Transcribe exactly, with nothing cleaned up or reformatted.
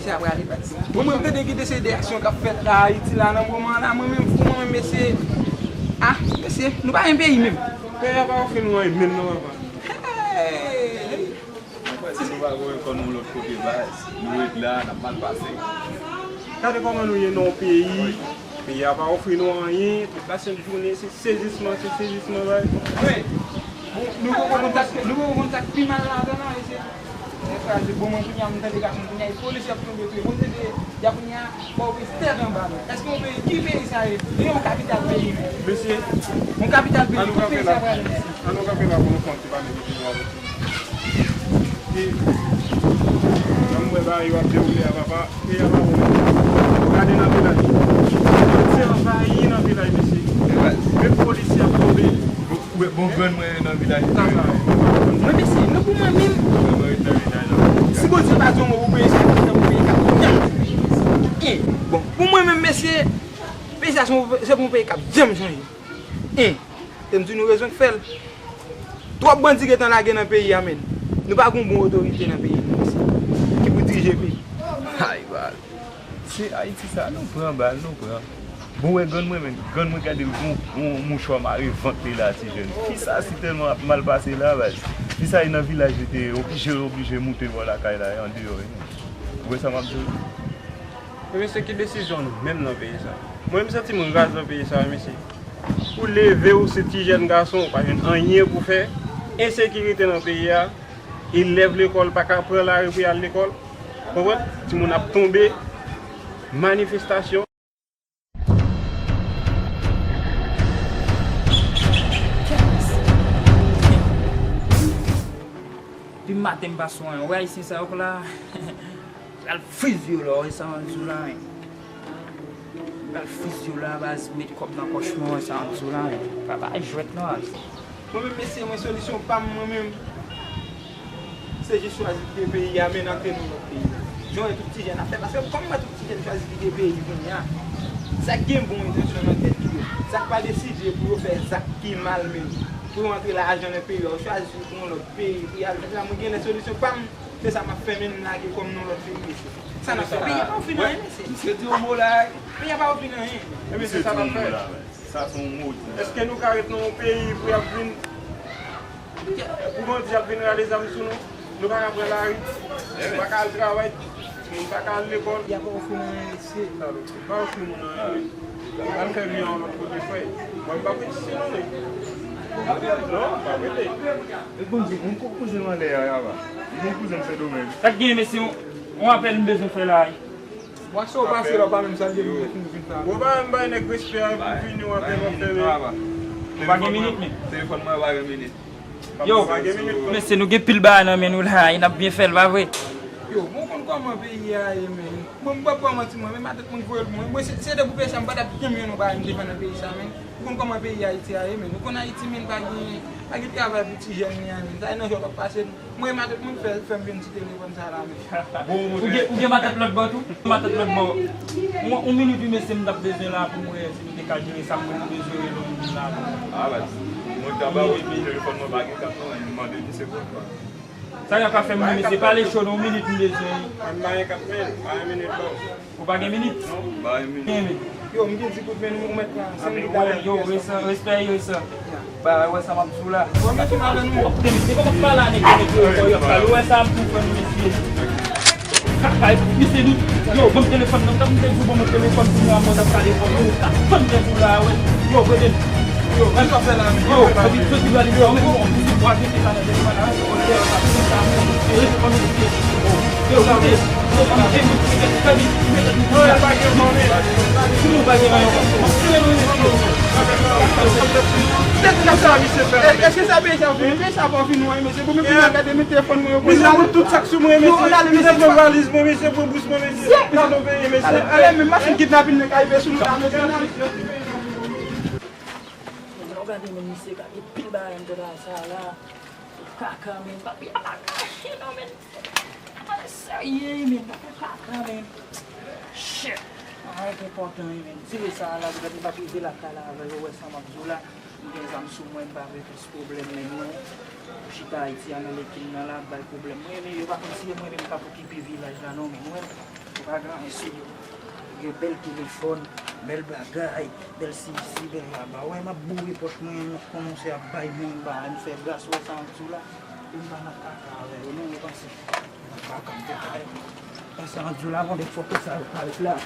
Sa prale pati. Bon, mwen, m tande gen de seri de aksyon k ap fèt la, Ayiti la, nan moman an la, mwen menm, fou, mwen menm, mesye. Ah, mesye, nou pa gen peyi menm. Peyi a pa ofri nou anyen menm non, papa. Hey! Mwen panse nou pa voye kò nou lòt kote, baz. Nou ret la, n ap mal pase. Gade kòman nou ye nan yon peyi, peyi a pa ofri nou anyen, tout la sent jounen, se sezisman, se sezisman, baz. Wi. Nou poko konn sa k, nou poko konn sa k pi mal ladan la, mesye. Nèg sa se bon, mwen kounye a m tande gason kounye a, e polis y ap tonbe tou. Bon, se de, y a kounye a, ba w plis tèt anba, men. Èske yon peyi, ki peyi sa ye? Li yon kapital peyi, men. Mesye, yon kapital peyi, ki peyi sa prale, mesye? An nou kanpe la pou nou fè yon ti pale de peyi a, mesye. E, jan m wè bagay yo ap dewoule a, papa, peyi a pa bon, mesye. Gade nan vilaj. Bandi anvayi nan vilaj, mesye. Men polisye ap tonbe. Ou wè, bon, grann mwen nan vilaj. Mwen, mesye, nou pou mwen menm. Mwen, mwen ret nan vilaj la. Si Bondye pa di yon mo pou peyi sa, se pou peyi k ap janm chanje. E, bon, pou mwen menm, mesye, peyi sa se yon, se pou yon peyi k ap janm chanje. E, te m di nou rezon k fè l. Twòp bandi gentan lage nan peyi a, men. Nou pa gen yon bon otorite nan peyi nou, mesye, ki pou dirije peyi. Ay, baz. Se Ayiti sa, nou pran bal, nou pran. Bon, wè, grann mwen, men, grann mwen gade l gon, gon mouchwa mare vant li la, ti jèn. Fi sa si tèlman ap mal pase la, baz. Fi sa e nan vilaj li te ye, oblije, oblije moute bò lakay la, e andeyò, e. Ou wè sa m ap di w? Men mesye, ki desizyon nou menm nan peyi sa? Mwen, m santi m raz nan peyi sa, mesye. Ou leve, ou se ti jèn gason, ou pa jwenn anyen pou fè. Ensekirite nan peyi a. Elèv lekòl pa ka pran lari pou y al lekòl. Konprann? Timoun ap tonbe. Manifestasyon. Depi maten m pa sou anyen. Ou wè ayisyen sa yo la? Pral fizye w la, ou wè sa m ap di w la, men. Pral fizye w la, baz, met kòb nan pòch mwen, ou wè sa m ap di w la, men. Pa bay jwèt non, baz. Mwen menm, mesye, mwen, solisyon pa m, mwen menm, se jis chwazi kite peyi a, men antre nan lòt peyi. Jan w wè tout ti jèn ap fè, paske kòm m wè tout ti jèn chwazi kite peyi kounye a, sa k gen bon entansyon nan tèt yo, sa k pa deside pou yo fè zak ki mal menm, pou yo antre lajan nan peyi a, yo chwazi pou yon lòt peyi, pou y al fè sa, mwen gen lè solisyon pa m, se sa m ap fè, men m lage kò m nan lòt peyi, mesye. Sa n ap fè? Peyi a pa ofri n anyen, mesye. Misye di yon mo la. Peyi a pa ofri n anyen. Ebyen, se sa n ap fè. Sa se yon mo di. Èske nou ka ret nan yon peyi pou y ap vin, pou bandi ap vin rale zam sou nou? Nou pa ka pran lari. Nou pa ka al travay. Timoun pa ka al lekòl. Y ap ofri nou anyen, mesye. Pa ofri moun anyen. Al fè vi a yon lòt kote, frè. Mwen, m pa politisyen non, men. Non, m pa rete. E Bondye, yon kouzen m anlè a, Yava. Yon kouzen m Sendomeng. Sa k gen, mesye? Yon apèl m bezwen fè la. Bon, sa w pase la, w pa menm salye nou pou nou vin la. Ou pa menm bay nèg respè a, epi w vini, w ap fè w ap fè. Ou pa gen minit, men. Telefòn mwen pa gen minit. Yo, mesye, nou gen pil bagay nan men nou la, e n ap byen fè l, pa vre? Yo, bon, w konn kòman peyi a ye, men. Bon, m p ap ba w manti, mwen, men matant moun voye l pou mwen. Mwen, se, se te pou peyi sa, m pa t ap janm jwenn yon bagay m te fè nan peyi sa, men. Ou konn kòman peyi Ayiti a ye, men. Ou konn Ayiti, men, pa gen, pa gen travay pou ti jèn li a, men. Sa e nan jòl w ap pase. Mwen, matant mwen fè, fè m jwenn ti telefòn sa la, men. Ou gen, ou gen matant lòt bò tou? Matant lòt bò. Yon, yon minit, wi, mesye, m t ap bezwen la pou m wè si nou te ka jere sa m bezwen jere lòt moun la. Ah, baz. Mwen ta ba ou telefòn mwen pa gen kat non, m mande misye pou l pa. Sa y ap ka fè m, mesye, pale cho non, yon minit m bezwen. Mwen pa gen kat men, pa yon minit, baz. Ou pa gen minit? Non, m pa gen minit. Gen men. Yo, m gen di kout men, nou mèt la. Anben, yo, yo, respè, respè, yo, sa. Ba, wè sa m ap di w la. Bon, mesye, m avè nou. Kote, mesye, kòman pale a nèg yo, nèg yo, yo, yo, yo, wè sa m tou fè nou, mesye. Kaka, mesye, nou, yo, ban m telefòn nan, m t ap di w ban mwen telefòn pou nou, a mwen t ap pale fò, yo, ta fann tèt ou la, wè. Yo, prete m. Yo, mwen ka fè la, men. Yo, epi soti pale sa, ou menm, bon, misye, w a jete sa nan telefòn la, ok, sa, sa, sa, yo, rete kòm mesye. Yo, koute. Èske sa peyi sa fini? Peyi sa pa fini, non, mesye. Pou mwen, pou mwen gade men telefòn mwen yo. Misye pran tout sa k sou mwen, mesye. Misye pran valiz mwen, misye pran bous mwen, mesye. Misye nan peyi, mesye. Ale, ale, men machin kidnapin nan ka rive sou nou la, mesye. Lè w gade men misye gade pil bagay anndan sa la. Kaka, men, papi a pa kache non, men. Ay, serye, men, papi kaka, men. Shit. Ay, te enpòtan, men. Tire sa la, poutèt m pa t rive lakay la avè l, ou wè sa m ap di w la. M gen zam sou mwen, m pa vle plis pwoblèm, men mwen. Chita Ayiti a nan lekin nan la, ap bay pwoblèm. Mwen, men, yo pa konn si e mwen menm k ap okipe vilaj la, non, men mwen. Pa gen anyen sou yo. Gen bèl telefòn, bèl bagay, bèl sisi, bèl laba. Wè, m ap boure pòch mwen, m kòmanse ap bay moun bagay, m fè gras, wè sa m di w la. E m pa nan kaka avè yo, non, yo panse. M pa nan kaka avè yo. Wè sa m di w la, bon, de fòk sa yo parèt la.